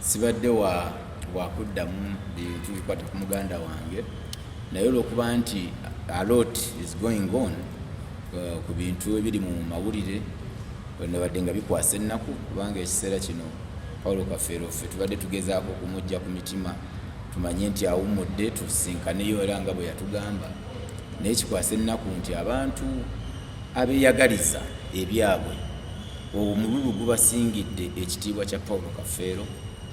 Sibadde wa wakuddamu bintu bikwata ku muganda wange, naye olwokuba nti a lot is going on ku bintu ebiri mu mawulire, nabadde nga bikwasa ennaku, kubanga ekiseera kino Paulo Kafeero ffe tubadde tugezaako okumujja ku mitima, tumanye nti awummudde, tusinkaneyo era nga bwe yatugamba. Naye kikwasa ennaku nti abantu abeeyagaliza ebyabwe, omululu gubasingidde ekitiibwa kya Paulo Kafeero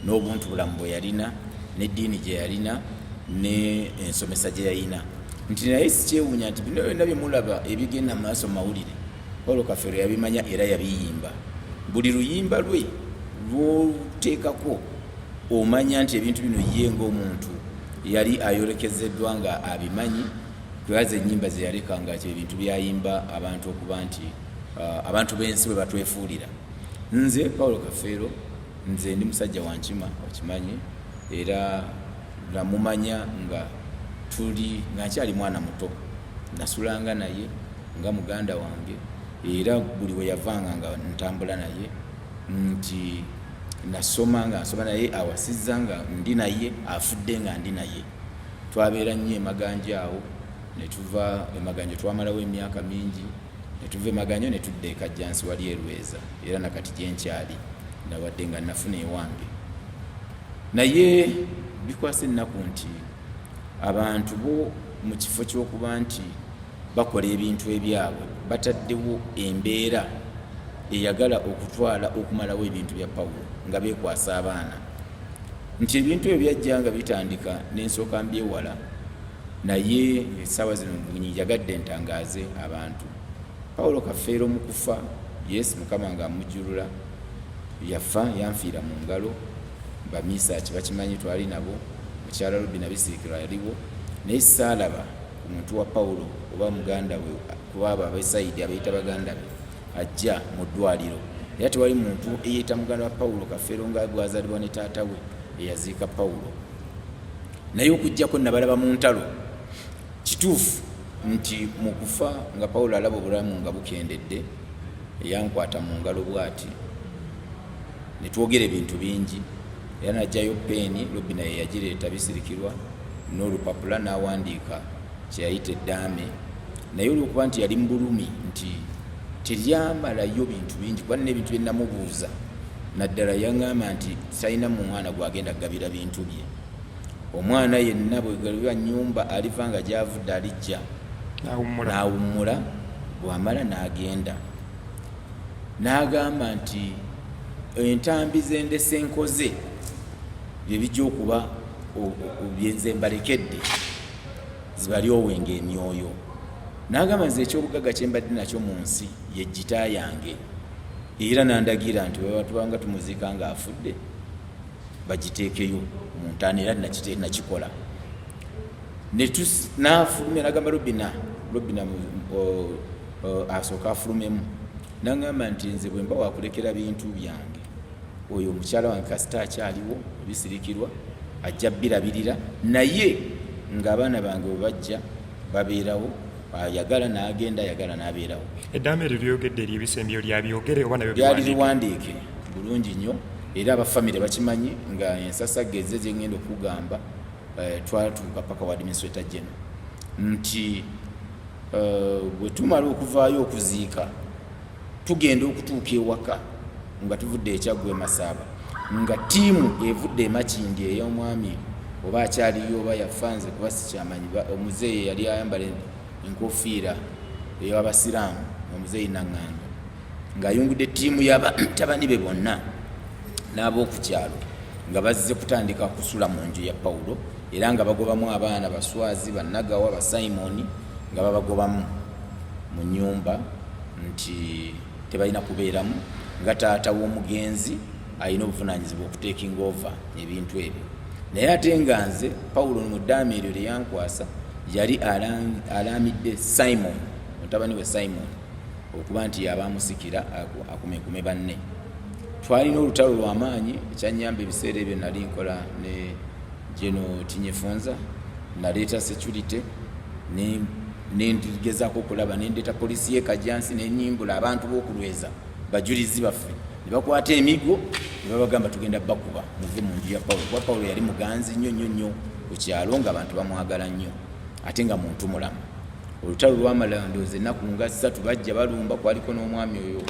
n'obuntu bulamu bwe yalina, n'eddiini gye yalina, n'ensomesa gye yalina. Nti naye sikyewuunya nti bino byonna bye mulaba ebigenda mu maaso mu mawulire, Paulo Kafeero yabimanya era yabiyimba. Buli luyimba lwe lw'oteekako omanya nti ebintu bino ye ng'omuntu yali ayolekezeddwa nga abimanyi, kubaza ennyimba ze yaleka nga ebintu byayimba abantu okuba nti abantu b'ensi bwe batwefuulira. Nze Paulo Kafeero, nze ndi musajja wa Nkima, okimanyi, era namumanya nga tuli nga nkyali mwana muto, nasulanga naye nga muganda wange, era buli we yavanga nga ntambula naye, nti nasoma nga nsoma naye, awasizza nga ndi naye, afudde nga ndi naye. Twabeera nnyo emaganja awo, ne tuva emaganja, twamalawo emyaka mingi, ne tuva emaganja ne tudda ekajjansi wali erweza, era nakati gyenkyali nawadde nga nafuna ewange. Naye bikwasa ennaku nti abantu bo mu kifo ky'okuba nti bakola ebintu ebyabwe, bataddewo embeera eyagala okutwala okumalawo ebintu bya Pawulo nga beekwasa abaana, nti ebintu ebyo byajja nga bitandika n'ensooka mbyewala. Naye essaawa zino njagadde ntangaaze abantu. Pawulo Kafeero mu kufa, yes, Mukama nga amujjulula, yafa yanfiira mu ngalo. Bamiisaaki bakimanyi, twali nabo, mukyala Robina Bisirikirwa yaliwo, naye saalaba ku muntu wa Pawulo oba muganda we, kuba abo ab'esayidi abeeyita baganda be ajja mu ddwaliro, era tewali muntu eyeeyita muganda wa Pawulo Kafeero nga bw'azaalibwa ne taata we eyaziika Pawulo. Naye okuggyako nabalaba mu ntalo. Kituufu nti mu kufa nga Pawulo alaba obulamu nga bukendedde, yankwata mu ngalo bw'ati ne twogera ebintu bingi, era n'aggyayo peeni, Robina ye yagireeta, Bisirikirwa, n'olupapula n'awandiika kye yayita eddaame. Naye olw'okuba nti yali mu bulumi nti teryamalayo bintu bingi, kuba nina ebintu bye namubuuza, naddala yaŋŋamba nti talina mwana gw'agenda kugabira bintu bye. Omwana yenna bwegaliba nnyumba aliva nga gy'avudde alijja n'awummula, bw'amala n'agenda. N'agamba nti entambi ze ndese nkoze bye bijja okuba byenze mbalekedde zibalyowenga emyoyo. N'agamba nze ekyobugagga kye mbadde nakyo mu nsi ye ggita yange, era n'andagira nti bwe tubanga tumuziika ng'afudde bagiteekeyo mu ntaana, era nakikola. N'afulumya n'agamba Robina, Robina asooka afulumemu, n'aŋŋamba nti nze bwe mba wakulekera bintu byange, oyo omukyala wange kasita akyaliwo ebisirikirwa ajja birabirira, naye ng'abaana bange bwe bajja babeerawo, ayagala n'agenda, ayagala n'abeerawo. Eddaame eryo lyogedde ery'ebisembyeyo lyabyogere oba nabyo lyali liwandiike bulungi nnyo, era aba famire bakimanyi nga ensasagge ezze gye ngenda okugamba. Twatuuka paka wa administrator general nti bwe tumala okuvaayo okuziika, tugenda okutuuka ewaka nga tuvudde ekyaggwa emasaaba, nga ttiimu evudde emakindi ey'omwami oba akyaliyo oba yafa nze kuba sikyamanyi, omuzeeyi yali ayambala enkofiira ey'abasiraamu, omuzeeyi Naŋŋanga, ng'ayungudde ttiimu y'abatabani be bonna n'ab'oku kyalo nga bazze kutandika kusula mu nju ya Pawulo, era nga bagobamu abaana Baswazi, Bannagawa, Basimoni, nga babagobamu mu nnyumba nti tebalina kubeeramu, nga taata w'omugenzi alina obuvunaanyizibwa okutekinga over ebintu ebyo. Naye ate nga nze Pawulo mu ddaame eryo lye yankwasa yali alaamidde Simon, mutabani we Simon, okuba nti yaba amusikira akumekume banne. Twalina olutalo lw'amaanyi. Ekyanyamba ebiseera ebyo nali nkola ne Geno Tinyefunza, naleeta security nengezaako okulaba, nendeeta poliisi y'e Kajjansi, nenyimbula abantu b'okulweza bajulizi baffe ne bakwata emigo. Ne babagamba, "Tugenda bakuba, muve mu nju ya Pawulo," kuba Pawulo yali muganzi nnyo nnyo nnyo ku kyalo, nga abantu bamwagala nnyo, ate nga muntu mulamu. Olutalo lwamala ndowooza ennaku nga 3. Bajja balumba, kwaliko n'omwami oyo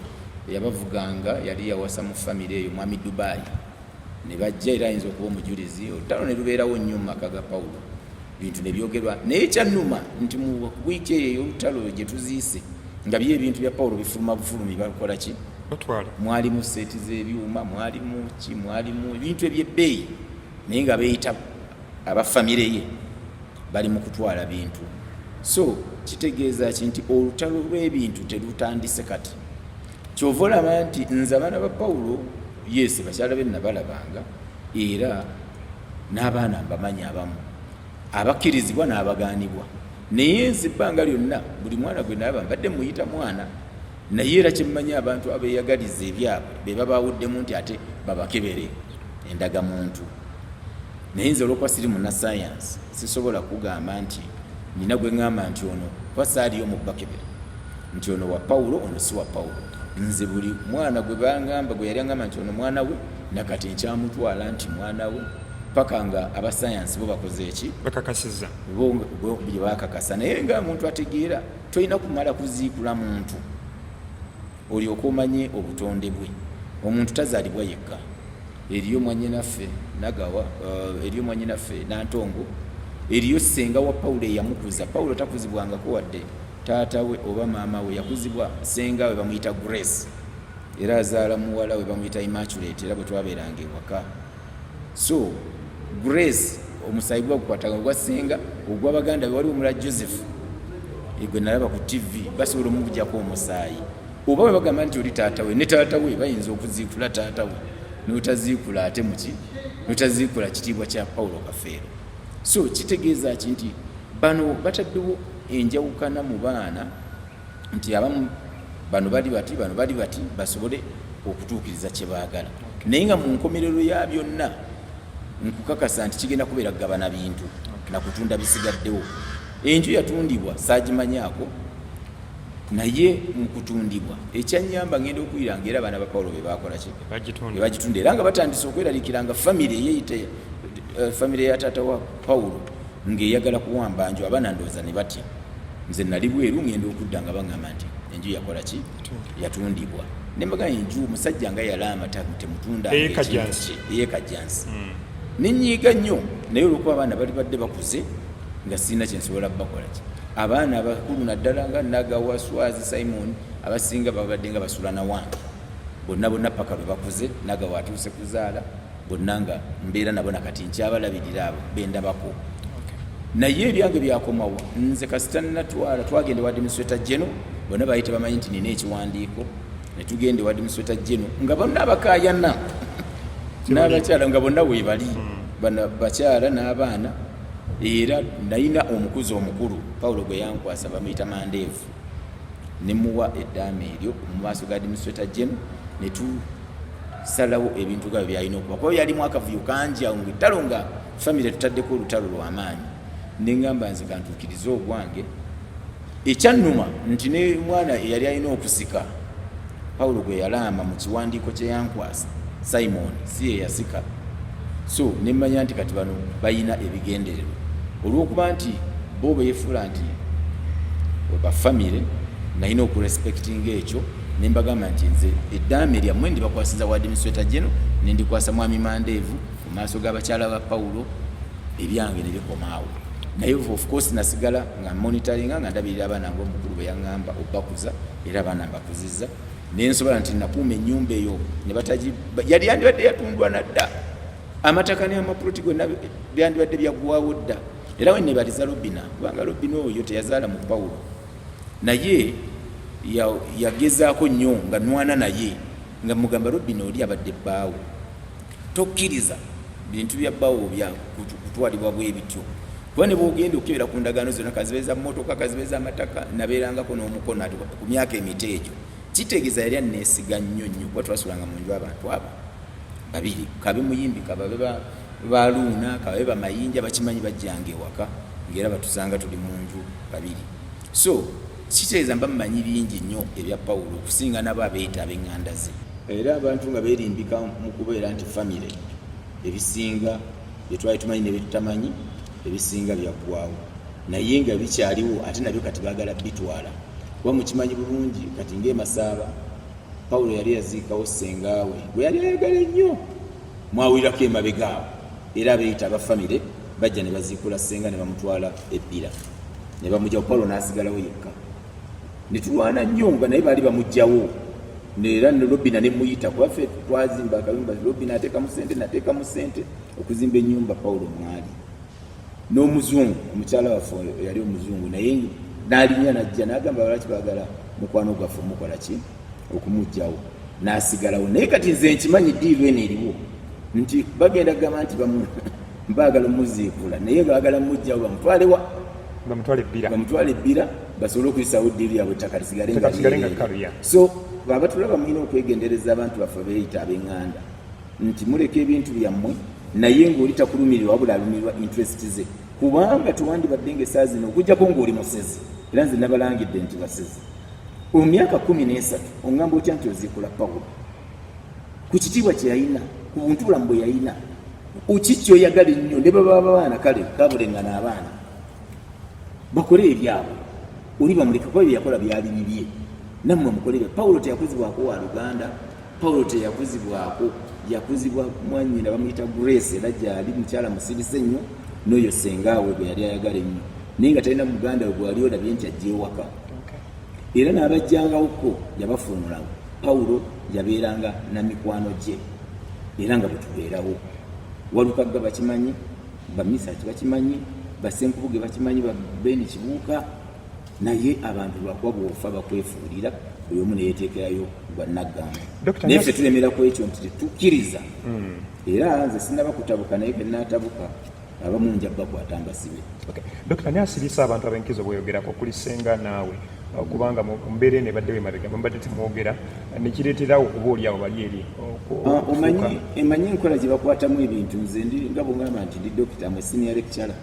eyabavuganga, yali yawasa mu famire eyo, mwami Dubai. Ne bajja, era ayinza okuba omujulizi. Olutalo ne lubeerawo nnyo mu maka ga Pawulo, bintu ne byogerwa. Naye kyannuma nti mu wiiki eyo ey'olutalo gye tuziise, nga byo ebintu bya Pawulo bifuluma bufulumi, bakola ki? Batwala. Mwalimu seeti z'ebyuma, mwalimu ki, mwalimu ebintu ebyebbeeyi, naye nga beeyita abafamire ye bali mu kutwala bintu. So kitegeeza ki? Nti olutalo lw'ebintu terutandise kati. Kyova olaba nti nze abaana ba Pawulo, yes, bakyala be nabalabanga, era n'abaana mbamanyi, abamu abakkirizibwa n'abagaanibwa. Naye nze ebbanga lyonna buli mwana gwe nalaba mbadde muyita mwana. Naye era kyemmanyi, abantu abeeyagaliza ebyabwe be babawuddemu nti ate babakebere endagamuntu. Naye nze olwokuba siri munnasayansi, sisobola kugamba nti nina gwe ŋŋamba nti ono, kuba saaliyo mu bakebera nti ono wa Pawulo, ono si wa Pawulo. Nze buli mwana gwe bangamba, gwe yali aŋŋamba nti ono mwana we, nakati nkyamutwala nti mwana we, paka nga abasayansi bo bakoze eki? Bakakasiza. Bo bye bakakasa. Naye nga omuntu ategeera, tolina kumala kuziikula muntu olyoke omanye obutonde bwe. Omuntu tazaalibwa yekka. Eriyo mwanyinaffe Nagawa, eriyo mwanyinaffe Nantongo, eriyo ssenga wa Pawulo eyamukuza. Pawulo takuzibwangako wadde taata we oba maama we, yakuzibwa ssenga we, bamuyita Grace, era azaala muwala we bamuyita Immaculate, era bwe twabeeranga ewaka. So Grace omusaayi guba gukwatagana ogwa ssenga, ogwa baganda be. Waliwo omulala Joseph gwe nalaba ku TV, basobola omuggyako omusaayi. Oba bwe bagamba nti oli taata we, ne taata we bayinza okuziikula taata we, n'otaziikula ate muki, n'otaziikula kitiibwa kya Pawulo Kafeero. So kitegeeza ki? Nti bano bataddewo enjawukana mu baana, nti abamu bano bali bati, bano bali bati, basobole okutuukiriza kye baagala. Naye nga mu nkomerero ya byonna, nkukakasa nti kigenda kubeera kugabana bintu nakutunda bisigaddewo. Enju yatundibwa, saagimanyaako, naye mu kutundibwa ekyanyamba, ngenda okuwulira nga era abaana ba Pawulo be bakola ki? Bagitunda. Bagitunda. Era nga batandise okweraliikira nga famire eyeyita famire ya taata wa Pawulo ng'eyagala kuwamba nju. Abaana ndowooza ne batya. Nze nali bweru, ngenda okudda nga baŋŋamba nti enju yakola ki? Yatundibwa. Ne mbagamba, enju omusajja nga yalaama temutunda. Ey'e Kajjansi. Ey'e Kajjansi. Nenyiiga nnyo, naye olwokuba abaana bali badde bakuze, nga sirina kyensobola bakola ki. Abaana abakulu, naddala nga Nagawa, Swazi, Simon, abasinga babadde nga basula nawange bonna bonna paka lwe bakuze. Nagawa atuuse kuzaala, bonna nga mbeera nabo, nakati nkyabalabirira abo bendabako. Naye ebyange byakomawo. Nze kasita natwala, twagenda ewa administrator general, bonna baali tebamanyi nti nina ekiwandiiko. Netugenda ewa administrator general nga bonna abakayana n'abakyala nga bonna weebali, bano bakyala n'abaana. Era nalina omukuzi omukulu Pawulo gwe yankwasa, bamuyita Mandeevu. Nemuwa eddaama eryo mu maaso ga administrator general, netusalawo ebintu nga bwe byalina okuba, kuba byalimu akavuyo kangi awo ngaettalo, nga famire tutaddeko olutalo lw'amaanyi. Neŋŋamba nze kantuukirize ogwange. Ekyannuma nti ne mwana eyali alina okusika Pawulo gwe yalaama mu kiwandiiko kye yankwasa, Simon, si ye yasika. So nemmanya nti kati bano balina ebigendererwa, olw'okuba nti bo beefuula nti bafamire, nalina okurespectinga ekyo. Ne mbagamba nti nze eddaame lyammwe ndibakwasiza wa administrator general, nendikwasa mwami Mandeevu mu maaso g'abakyala ba Pawulo, ebyange ne bikomaawo. Naye of course nasigala nga monitoringa, nga ndabirira abaana ngaomukulu bwe yaŋŋamba obbakuza, era abaana mbakuzizza. Nensobola nti nakuuma ennyumba eyo ne batagi yali yandibadde yatundwa nadda, amataka n'amapuloti gonna byandibadde byaggwawo dda. Era we nebaliza Robina, kubanga Robina oyo teyazaala mu Pawulo, naye yagezaako nnyo nga nwana naye, nga mugamba, "Robina, oli abadde bbaawo, tokkiriza bintu bya bbaawo bya kutwalibwa bwe bityo, kuba ne bwogenda okukebera ku ndagaano zonna, kazibe za mmotoka, kazibe za mataka, nabeerangako n'omukono ati ku myaka emito egyo." Kitegeeza yali aneesiga nnyo nnyo, kuba twasulanga mu nju abantu abo babiri, kabe muyimbi, kababe baluuna, kababe bamayinja, bakimanyi bajjanga ewaka ngaera batusanga tuli mu nju babiri. So kitegeeza mba mmanyi bingi nnyo ebya Pawulo okusinga nabo abeeyita ab'eŋŋanda ze. Era abantu nga beerimbika mu kubeera nti famire, ebisinga bye twali tumanyi ne byetutamanyi ebisinga byaggwawo, naye nga bikyaliwo, ate nabyo kati baagala bitwala. Kuba mukimanyi bulungi kati ng'emasaaba Pawulo yali yaziikawo ssengaawe gwe yali ayagala ennyo, mwawulirako emabega awo, era abeeyita aba famire bajja ne baziikula ssenga ne bamutwala ebbira ne bamugyawo, Pawulo n'asigalawo yekka. Ne tulwana nnyo nga naye baali bamuggyawo, era ne Robina ne muyita, kuba ffe twazimba akayumba, Robina ateekamu ssente, nateekamu ssente okuzimba ennyumba Pawulo mwali n'omuzungu, omukyala waffe yali omuzungu, naye n'alinya n'ajja n'agamba lwaki baagala mukwano gwaffe omukola ki okumugjawo, n'asigalawo. Naye kati nze nkimanyi ddiiru eno eriwo nti bagenda kugamba nti baagala omuziikula, naye baagala mugjawo bamutwalewa, bamutwale ebbira basobole okuyisawo ddiiru yaabwe, ettaka lisigale nga. So abatulaba mulina okwegendereza abantu baffe beeyita ab'eŋŋanda nti muleka ebintu byammwe, naye ng'oli takulumirirwa wabula alumirirwa interest ze, kubanga tewandibadde nga essaa zino okujjako ng'oli musezi. Era nze nabalangidde nti basezi. Mu myaka 13 oŋŋamba otya nti oziikula Pawulo ku kitiibwa kye yalina, ku buntu bulamu bwe yalina, ki kyoyagala ennyo? Ne baba abaana kale kabulengana, abaana bakole ebyabwe, oli bamuleke, kuba bye yakola byali bibye, nammwe mukolere. Pawulo teyakuzibwako wa luganda, Pawulo teyakuzibwako, yakuzibwa mwanyina bamuyita Grace, era gyali mukyala musirise nnyo, n'oyo sengaawe gwe yali ayagala ennyo, naye nga talina muganda we gwali olabye nti ajja ewaka, era n'abajjangawoko yabafuumulawo. Pawulo yabeeranga na mikwano gye, era nga bwe tubeerawo, Walukagga bakimanyi, Bamisaki bakimanyi, Basenkubuge bakimanyi, Babeni Kibuuka, naye abantu lwakuba bw'ofa bakwefuulira buli omu neyeteekerayo gwa naggamba, naye ffe tulemera ku ekyo nti tetukkiriza. Era nze sinaba kutabuka, naye kenaatabuka abamu nja bakwata mbasibe. Dokita, naye asibisa abantu ab'enkizo bweyogerako kuli ssenga naawe, kubanga mu mbeera eno ebaddewo emabega mubadde temwogera, nekireeterawo okuba oli awo bali eri. Omanyi emanyi enkola gye bakwatamu ebintu. Nze ndi nga bwongamba nti ndi dokita mwe senior lecturer,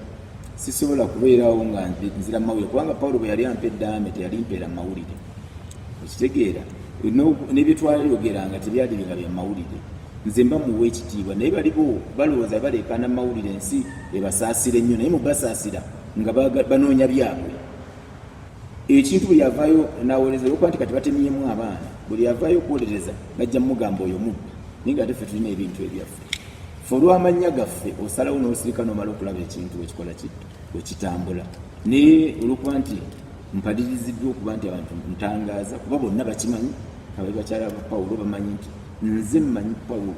sisobola kubeerawo nga nzira mawulire, kubanga Pawulo bwe yali ampa eddaame teyali mpeera mawulire, okitegeera? N'ebyetwayogeranga tebyali nga bya mawulire. Nze mba muwa ekitiibwa, naye balibo balowooza baleekaana mawulire ensi ebasaasira ennyo, naye mubasaasira nga banoonya byabwe. Ekintu buli avaayo nawolereza, olwokuba nti kati batemyemu abaana, buli avaayo okuwolereza bajja mugamba oyo mubbi, naye nga ate ffe tulina ebintu ebyaffe. Ffe olw'amannya gaffe osalawo n'osirika n'omala okulaba ekintu wekikola ki wekitambula, naye olwokuba nti mpaliriziddwa okuba nti abantu ntangaaza, kuba bonna bakimanyi, abe bakyala ba Pawulo bamanyi nti nze mmanyi Pawulo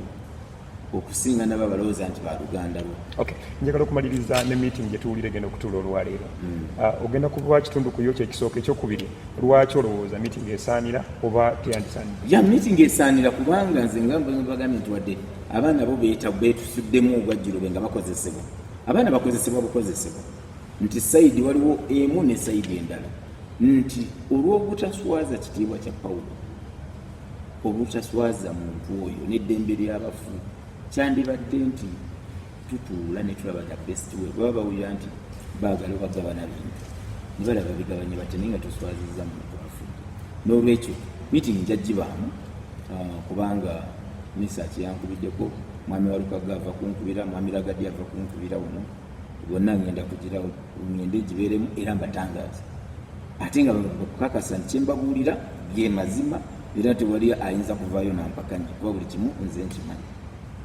okusinga nabo abalowooza nti baluganda lwe. Okay, njagala okumaliriza ne meeting gye tuwulira egenda okutuula olwaleero. Ogenda kuba kitundu ku yo kyekisooka, ekyokubiri, lwaki olowooza meeting esaanira oba teyandisaanidde? Ya, meeting esaanira, kubanga nze nga bagambye nti wadde abaana bo beetusuddemu ogwajjulobe nga bakozesebwa, abaana bakozesebwa bukozesebwa, nti side waliwo emu ne side endala, nti olw'obutaswaza kitiibwa kya Pawulo, obutaswaza muntu oyo n'eddembe ly'abafu, kyandibadde nti tutuula ne tulaba the best way. Baba bawulira nti baagala obagabana bintu, ne balaba bigabanye batya, naye nga toswazizza muntu afudde. N'olwekyo meeting nja gibaamu, kubanga Misaki yankubiddeko, mwami Walukagga ava kunkubira, mwami Lagadi ava kunkubira wano, bonna ngenda kugira ngende gibeeremu era mbatangaaza, ate nga bakukakasa nti kyembabuulira ge mazima, era tewali ayinza kuvaayo nampakanya, kuba buli kimu nze nkimanyi.